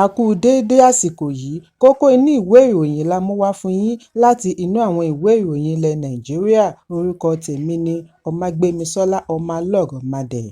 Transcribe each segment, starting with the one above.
A kú déédé àsìkò yìí. Kókó inú ìwé ìròyìn la mú wá fún yín láti inú àwọn ìwé ìròyìn ilẹ̀ Nàìjíríà. Orúkọ tèmi ni Ọmágbémisọ́lá Ọmọlọ́rọ̀mádé.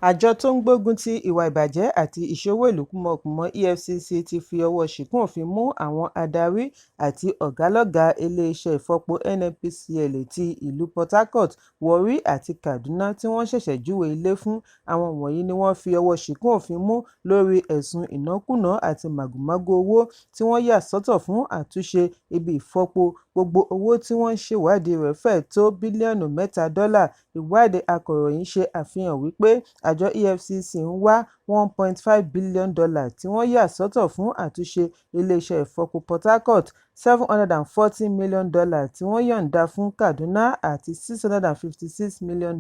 Àjọ tó ń gbógun ti ìwà ìbàjẹ́ àti ìṣowó ìlú kúmọkùmọ, EFCC, ti fi ọwọ́ ṣìkún òfin mú àwọn adarí àti ọ̀gálọ́gàá iléeṣẹ́ ìfọpo NNPCL ti ìlú Port Harcourt, Warri àti Kaduna tí wọ́n ṣẹ̀ṣẹ̀ júwe ilé fún. Àwọn wọ̀nyí ni wọ́n fi ọwọ́ ṣìkún òfin mú lórí ẹ̀sùn ìnákúnàá àti màgòmágó owó tí wọ́n yà sọ́tọ̀ fún àtúnṣe ibi ìfọpo. Gbogbo owó tí wọ́n ń ṣèwádìí rẹ̀ fẹ́ẹ̀ tó bílíọ̀nù 3 dọ́là. Ìwádìí akọ̀ròyìn ṣe àfihàn wípé àjọ EFCC ń wá $1.5 billion tí wọ́n yà sọ́tọ̀ fún àtúnṣe iléeṣẹ́ ìfọpo Port Harcourt, $740 million tí wọ́n yọ̀ǹda fún Kaduna àti $656 million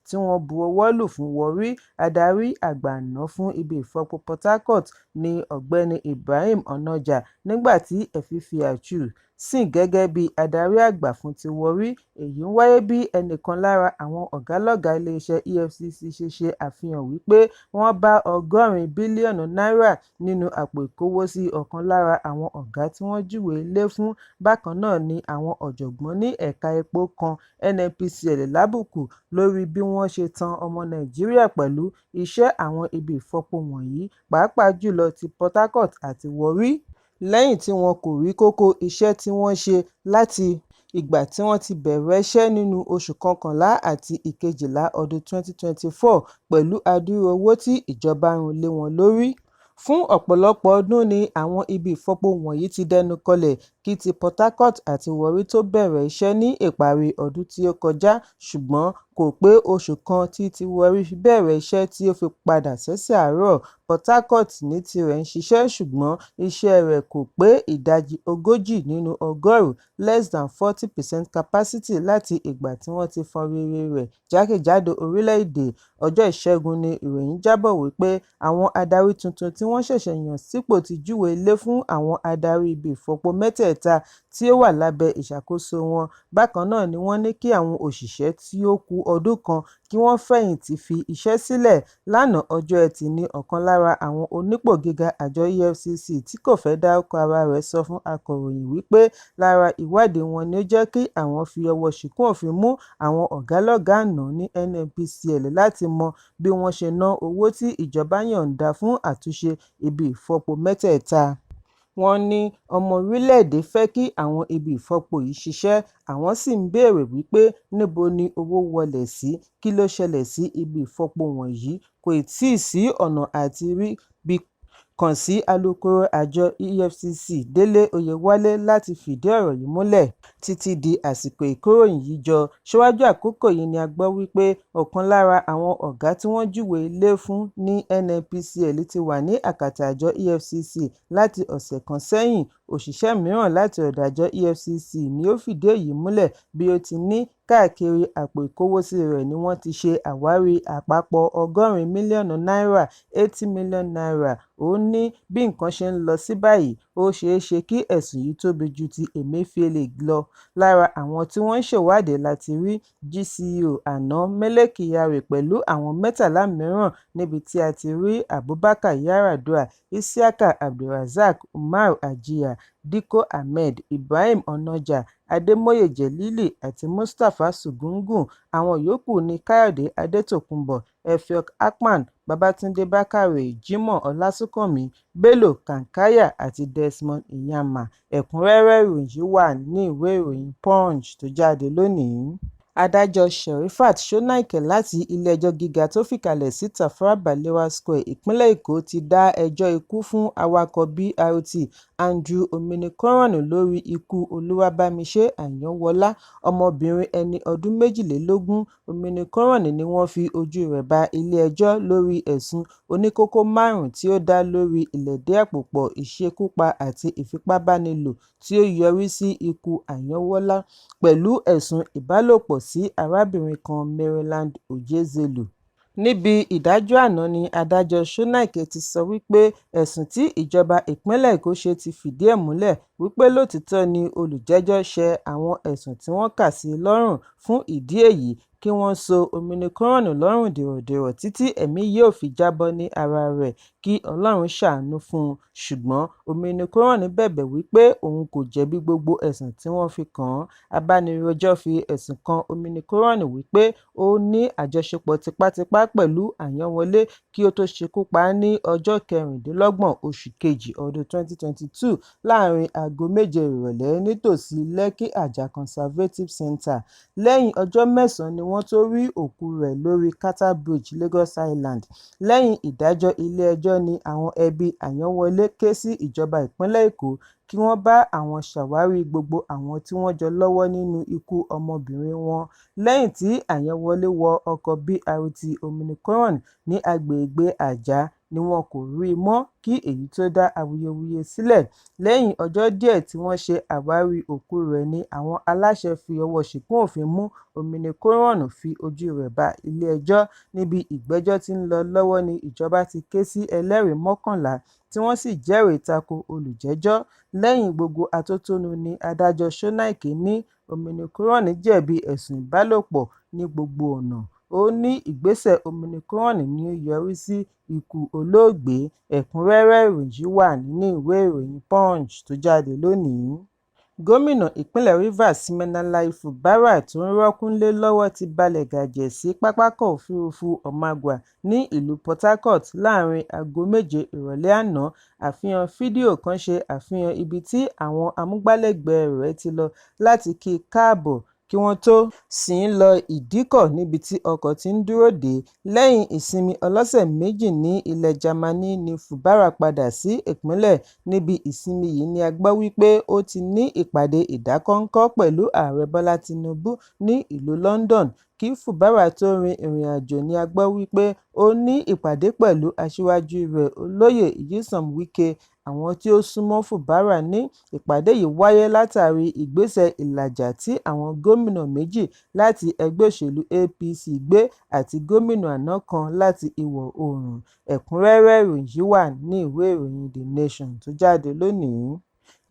tí wọ́n bu ọwọ́ lù fún Warri. Adarí àgbà àná fún ibi ìfọpo Port Harcourt ní Ọ̀gbẹ́ni Ibrahim Onoja, nígbà tí Ẹfifia Chu sìn gẹ́gẹ́ bí adarí àgbà fún ti Warri. Èyí ń wáyé bí ẹnìkan lára àwọn ọ̀gálọ́gàá iléeṣẹ́ EFCC ṣe ṣe àfihàn wípé wọ́n bá 80 bílíọ̀nù náírà nínú àpò ìkówósí ọ̀kan lára àwọn ọ̀gá tí wọ́n júwe ilé fún. Bákan náà ni àwọn ọ̀jọ̀gbọ́n ní ẹ̀ka epo kan NNPCL lábùkù lórí bí wọ́n ṣe tan ọmọ Nàìjíríà pẹ̀lú iṣẹ́ àwọn ibi ìfọpo wọ̀nyí, pàápàá jùlọ ti Port Harcourt àti Warri, lẹ́yìn tí wọn kò rí kókó iṣẹ́ tí wọ́n ṣe láti ìgbà tí wọ́n ti bẹ̀rẹ̀ iṣẹ́ nínú oṣù kọkànlá àti ìkejìlá ọdún 2024 pẹ̀lú adúrú owó tí ìjọba run lé wọn lórí. Fún ọ̀pọ̀lọpọ̀ ọdún ni àwọn ibi ìfọpo wọ̀nyí ti dẹnu kọlẹ̀ kí ti Port Harcourt àti Warri tó bẹ̀rẹ̀ iṣẹ́ ní ìparí ọdún tí ó kọjá, ṣùgbọ́n kò pé oṣù kan tí ti Warri fi bẹ̀rẹ̀ iṣẹ́ tí ó fi padà sẹ́sẹ̀ àárọ̀. Port Harcourt ní tirẹ̀ ń ṣiṣẹ́, ṣùgbọ́n iṣẹ́ rẹ̀ kò pé ìdajì 40 nínú ọgọ́rùn-ún (less than 40% capacity) láti ìgbà tí wọ́n ti fọn rere rẹ̀ jákèjádò orílẹ̀-èdè. Ọjọ́ Ìṣẹ́gun ni ìròyìn jábọ̀ wípé àwọn adarí tuntun tí wọ́n ṣẹ̀ṣẹ̀ yàn sípò ti júwe ilé fún àwọn adarí ibi ìfọpo mẹ́tẹ̀ẹ̀ta tí ó wà lábẹ́ ìṣàkóso wọn. Bákan náà ni wọ́n ní kí àwọn òṣìṣẹ́ tí ó ku ọdún kan kí wọ́n fẹ̀yìntì fi iṣẹ́ sílẹ̀. Lánàá ọjọ́ Ẹtì ní ọ̀kan lára àwọn onípò gíga àjọ EFCC tí kò fẹ́ dárúkọ ara rẹ̀ sọ fún akọ̀ròyìn wípé lára ìwádìí wọn ni ó jẹ́ kí àwọn fi ọwọ́ ṣìkún òfin mú àwọn ọ̀gálọ́gàá àná ní NNPCL láti mọ bí wọ́n ṣe ná owó tí ìjọba yọ̀ǹda fún àtúnṣe ibi ìfọpo mẹ́tẹ̀ẹ̀ta. Wọ́n ní ọmọ orílẹ̀-èdè fẹ́ kí àwọn ibi ìfọpo yìí ṣiṣẹ́, àwọn sì ń béèrè wípé níbo ni owó wọlé sí, kí ló ṣẹlẹ̀ sí ibi ìfọpo wọ̀nyí. Kò tíì sí ọ̀nà àti ríbi kàn sí alūkkóró àjọ EFCC Délé Oyèwálé láti fìdí ọ̀rọ̀ yìí múlẹ̀ títí di àsìkò ìkóròyìn yìí jọ. Síwájú àkókò yìí ni a gbọ́ wípé ọ̀kan lára àwọn ọ̀gá tí wọ́n júwe ilé fún ní NNPCL ti wà ní àkàtà àjọ EFCC láti ọ̀sẹ̀ kan sẹ́yìn. Òṣìṣẹ́ mìíràn láti ọ̀dọ̀ àjọ EFCC ni ó fìdí èyí múlẹ̀ bí ó ti ní káàkiri àpò ìkówósí rẹ̀ ni wọ́n ti ṣe àwárí àpapọ̀ 80 mílíọ̀nù náírà (₦80 million). Ó ní bí nǹkan ṣe ń lọ sí báyìí, ó ṣeé ṣe kí ẹ̀sùn yìí tóbi ju ti Emefiele lọ. Lára àwọn tí wọ́n ń ṣèwádìí la ti rí GCO àná Mele Kyari pẹ̀lú àwọn 13 mìíràn níbi tí a ti rí Abubakar Yar'Adua, Isiaka Abdulrazak, Umar Jiya, Dikko Ahmed, Ibrahim Onoja, Adémọ́yé Jẹ̀lílì àti Mustapha Tsugungun. Àwọn yòókù ní Káyọ̀dé Adétòkunbọ̀, Efiong Akpan, Babátúndé Bákàrè, Jimoh Ọlásùnkànmí, Bello Kankaya àti Desmond Inyama. Ẹ̀kúnrẹ́rẹ́ ìròyìn yìí wà nínú ìwé ìròyìn Punch tó jáde lónìí. Adájọ́ Sherifat Shonekan láti ilé-ẹjọ́ gíga tó fìkàlẹ̀ sí Tafawa Balewa Square, ìpínlẹ̀ Èkó, ti dá ẹjọ́ ikú fún awakọ̀ BRT Andrew Ominnikoron lórí ikú Olúwabámiṣé Àyànwọlá, ọmọbìnrin ẹni ọdún 22. Ominnikoron ni wọ́n fi ojú rẹ̀ bá ilé-ẹjọ́ lórí ẹ̀sùn oníkókó márùn-ún tí ó dá lórí ìlẹ̀dí-àpòpọ̀, ìṣekúpa àti ìfipábánilò tí ó yọrí sí ikú Àyànwọlá pẹ̀lú ẹ̀sùn ìbálòpọ̀ sí arábìnrin kan, Maryland Ojezelu. Níbi ìdájọ́ àná ni adájọ́ Shonekan ti sọ wípé ẹ̀sùn tí ìjọba ìpínlẹ̀ Èkó ṣe ti fìdí ẹ̀ múlẹ̀ wípé lótìítọ́ ni olùjẹ́jọ́ ṣe àwọn ẹ̀sùn tí wọ́n kà sí i lọ́rùn. Fún ìdí èyí, Kí wọ́n so Ominikóràn lọ́rùn dìrọ̀dìrọ̀ títí ẹ̀mí yóò fi jábọ́ ní ara rẹ̀, kí Ọlọ́run ṣàánú fún un. Ṣùgbọ́n Ominikóràn bẹ̀bẹ̀ wí pé òun kò jẹ̀bi gbogbo ẹ̀sùn tí wọ́n fi kàn án. Abánirojọ́ fi ẹ̀sùn kan Ominikóràn wípé ó ní àjọṣepọ̀ tipátipá pẹ̀lú Àyánwọlé kí ó tó ṣekú pa á ní ọjọ́ 26 oṣù kejì ọdún 2022 láàárín aago méje ìrọ̀lẹ́ nítòsí Lekki Ajah Conservative Centre. Lẹ́yìn ọjọ́ mẹ́sàn-án ni wọ́n tó rí òkúu rẹ̀ lórí Carter Bridge, Lagos Island. Lẹ́yìn ìdájọ́ ilé-ẹjọ́ ní àwọn ẹbí Àyánwọlé ké sí ìjọba ìpínlẹ̀ Èkó kí wọ́n bá àwọn ṣàwárí gbogbo àwọn tí wọ́n jọ lọ́wọ́ nínú ikú ọmọbìnrin wọn. Lẹ́yìn tí Àyánwọlé wọ ọkọ̀ BRT Ominikóràn ní agbègbè Ajah ni wọn kò rí i mọ́ kí èyí tó dá awuyewuye sílẹ̀. Lẹ́yìn ọjọ́ díẹ̀ tí wọ́n ṣe àwárí òkú rẹ̀ ni àwọn aláṣẹ fi ọwọ́ ṣìkún òfin mú Ominikóràn fi ojú rẹ̀ bá ilé-ẹjọ́. Níbi ìgbẹ́jọ́ tí ń lọ lọ́wọ́ ní ìjọba ti ké sí ẹlẹ́rìí 11 tí wọ́n sì jẹ́rìí tako olùjẹ́jọ́. Lẹ́yìn gbogbo atótónu ní adájọ́ Ṣónáìkè ní Ominikóràn jẹ̀bi ẹ̀sùn ìbálòpọ̀ ní gbogbo ọ̀nà. Ó ní ìgbésẹ̀ Ominikóràn ni ó yọrí sí ikú olóògbé. Ẹ̀kúnrẹ́rẹ́ ìròyìn yìí wà nínú ìwé ìròyìn Punch tó jáde lónìí. Gómìnà ìpínlẹ̀ Rivers Siminalayi Fubara tó ń rọ́kúnlé lọ́wọ́ ti balẹ̀ gàjẹ̀ sí pápákọ̀ òfurufú Omagwa ní ìlú Port Harcourt láàárín aago méje ìrọ̀lẹ́ àná. Àfihàn fídíò kan ṣe àfihàn ibi tí àwọn amúgbálẹ́gbẹ̀ẹ́ rẹ̀ ti lọ láti kí i káàbọ̀ kí wọ́n tó sìn ín lọ ìdíkọ̀ níbi tí ọkọ̀ ti ń dúró dè é. Lẹ́yìn ìsinmi ọlọ́sẹ̀ méjì ní ilẹ̀ Jámánì ní Fubara padà sí ìpínlẹ̀. Níbi ìsinmi yìí ni a gbọ́ wípé ó ti ní ìpàdé ìdákọ́ńkọ́ pẹ̀lú Ààrẹ Bọ́lá Tinubu ní ìlú London. Kí Fubara tó rin ìrìnàjò ni a gbọ́ wípé ó ní ìpàdé pẹ̀lú aṣíwájú rẹ̀ Olóyè Nyesom Wike. Àwọn tí ó súnmọ́ Fubara ní ìpàdé yìí wáyé látàrí ìgbésẹ̀ ìlàjà tí àwọn gómìnà méjì láti ẹgbẹ́ òṣèlú APC gbé àti gómìnà àná kan láti Ìwọ̀-oòrùn. Ẹ̀kúnrẹ́rẹ́ ìròyìn yìí wà nínú ìwé ìròyìn The Nation tó jáde lónìí.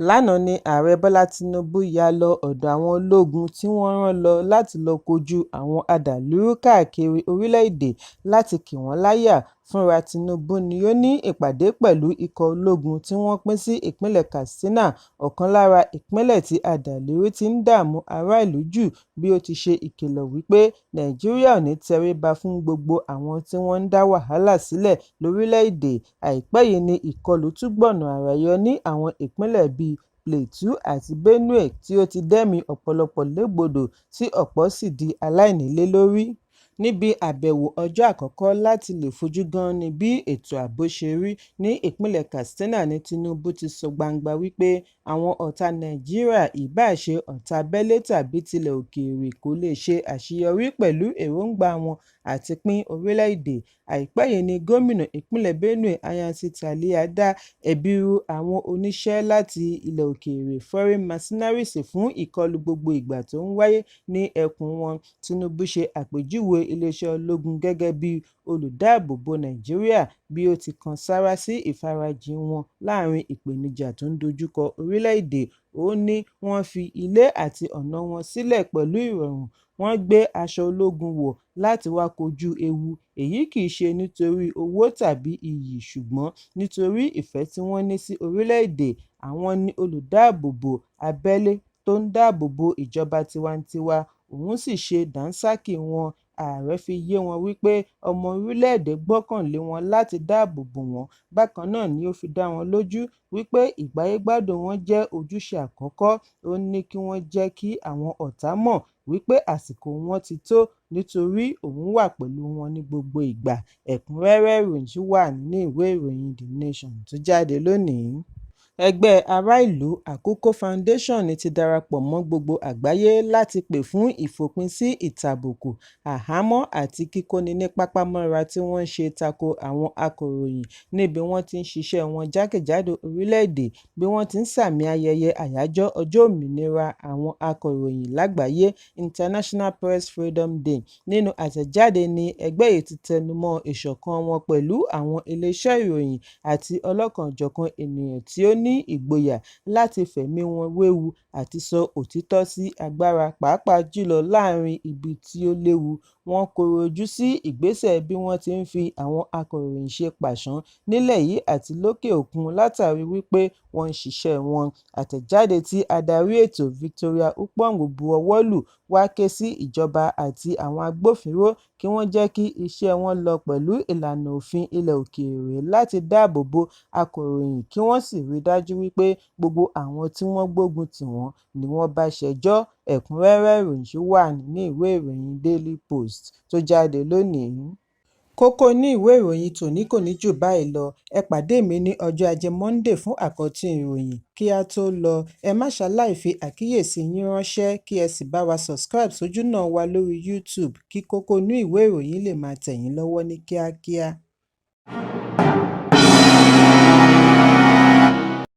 Lánàá ni Ààrẹ Bọ́lá Tinubu ya lọ ọ̀dọ̀ àwọn ológun tí wọ́n rán lọ láti lọ́ọ́ kojú àwọn adàlúrú káàkiri orílẹ̀-èdè láti kì wọ́n láyà. Fúnra Tinubu ni ó ní ìpàdé pẹ̀lú ikọ̀ ológun tí wọ́n pín sí ìpínlẹ̀ Katsina, ọ̀kan lára ìpínlẹ̀ tí adàlúrú ti ń dààmú aráàlú jù, bí ó ti ṣe ìkìlọ̀ wípé Nàìjíríà ò ní tẹríba fún gbogbo àwọn tí wọ́n ń dá wàhálà sílẹ̀ lórílẹ̀-èdè. Àìpẹ́ yìí ni ìkọlù tún gbọ̀nà àrà yọ ní àwọn ìpínlẹ̀ bíi Plateau àti Benue tí ó ti dẹ́mìí ọ̀pọ̀lọpọ̀ légbodò tí ọ̀pọ̀ sì di aláìnílé lórí. Níbi àbẹ̀wò ọjọ́ àkọ́kọ́ láti lè fojú gánní bí ètò ààbò ṣe rí ní ìpínlẹ̀ Katsina ní Tinubu ti sọ gbangba wípé àwọn ọ̀tá Nàìjíríà, ìbáà ṣe ọ̀tá abẹ́lé tàbí tilẹ̀ òkèèrè, kò lè ṣe àṣeyọrí pẹ̀lú èròńgbà wọn àti pín orílẹ̀-èdè. Àìpẹ́ yìí ni gómìnà ìpínlẹ̀ Benue Nyesom Taliya dá ẹ̀bi ru àwọn oníṣẹ́ láti ilẹ̀ òkèèrè (foreign mercenaries) fún ìkọlù gbogbo ìgbà tó ń wáyé ní ẹkùn wọn. Tinubu ṣe àpèjúwe iléeṣẹ́ ológun gẹ́gẹ́ bí olùdáààbòbò Nàìjíríà bí ó ti kan sárá sí ìfarajìn wọn láàárín ìpèníjà tó ń dojúkọ orílẹ̀-èdè. Ó ní wọ́n fi ilé àti ọ̀nà wọn sílẹ̀ pẹ̀lú ìrọ̀rùn, wọ́n gbé aṣọ ológun wọ̀ láti wá kojú ewu. Èyí kì í ṣe nítorí owó tàbí iyì ṣùgbọ́n nítorí ìfẹ́ tí wọ́n ní sí orílẹ̀-èdè. Àwọn ni olùdáààbòbò abẹ́lé tó ń dáàbò bo ìjọba tiwantiwa, òun sì ṣe dàńṣákí wọn. Ààrẹ fi yé wọn wípé ọmọ orílẹ̀-èdè gbọ́kànlé wọn láti dáàbò bò wọ́n. Bákan náà ni ó fi dá wọn lójú wípé ìgbáyégbádùn wọn jẹ́ ojúṣe àkọ́kọ́. Ó ní kí wọ́n jẹ́ kí àwọn ọ̀tá mọ̀ wípé àsìkò wọn ti tó nítorí òun wà pẹ̀lú wọn ní gbogbo ìgbà. Ẹ̀kúnrẹ́rẹ́ ìròyìn yìí wà nínú ìwé ìròyìn The Nation tó jáde lónìí. Ẹgbẹ́ ará ìlú Àkókò Foundation ti darapọ̀ mọ́ gbogbo àgbáyé láti pè fún ìfòpin sí ìtàbùkù, àhámọ́ àti kíkóni ní papámọ́ra tí wọ́n ń ṣe tako àwọn akọ̀ròyìn níbi wọ́n ti ń ṣiṣẹ́ wọn jákèjádò orílẹ̀-èdè bí wọ́n ti ń sààmì ayẹyẹ Àyájọ́ Ọjọ́ Òmìnira Àwọn Akọ̀ròyìn Lágbàáyé (International Press Freedom Day). Nínú àtẹ̀jáde ní ẹgbẹ́ yìí ti tẹnumọ́ ìṣọ̀kan wọn pẹ̀lú àwọn ilé-iṣẹ́ ìròyìn àti ọlọ́kanòjọ̀kan ènìyàn tí ó ní ní ìgboyà láti fẹ̀mí wọn wéwu àti sọ òtítọ́ sí agbára, pàápàá jùlọ láàárín ibi tí ó léwu. Wọ́n kọ̀rọ̀ ojú sí ìgbésẹ̀ bí wọ́n ti ń fi àwọn akọ̀ròyìn ṣe pàṣán nílẹ̀ yìí àti lókè òkun látàrí wípé wọ́n ń ṣiṣẹ́ wọn. Àtẹ̀jáde tí adarí ètò Victoria Ukpong bu ọwọ́ lù wá ké sí ìjọba àti àwọn agbófinró kí wọ́n jẹ́ kí iṣẹ́ wọn lọ pẹ̀lú ìlànà òfin ilẹ̀ òkèèrè láti dáàbò bo akọ̀ròyìn kí wọ́n sì rí dájú wípé gbogbo àwọn tí wọ́n gbógun tì wọ́n ni wọ́n bá ṣẹjọ́. Ẹ̀kúnrẹ́rẹ́ ìròyìn ṣì wà nínú ìwé ìròyìn Daily Post tó jáde lónìí. Kókó inú ìwé ìròyìn tòní kò ní jù báyìí lọ. Ẹ pàdé mi ní ọjọ́ Ajé Monday fún àkọ́tún ìròyìn. Kí á tó lọ, ẹ má ṣaláì fi àkíyèsí yín ránṣẹ́ kí ẹ sì bá wa subscribe sójúnà wa lórí YouTube kí kókó inú ìwé ìròyìn lè máa tẹ̀ yín lọ́wọ́ ní kíákíá.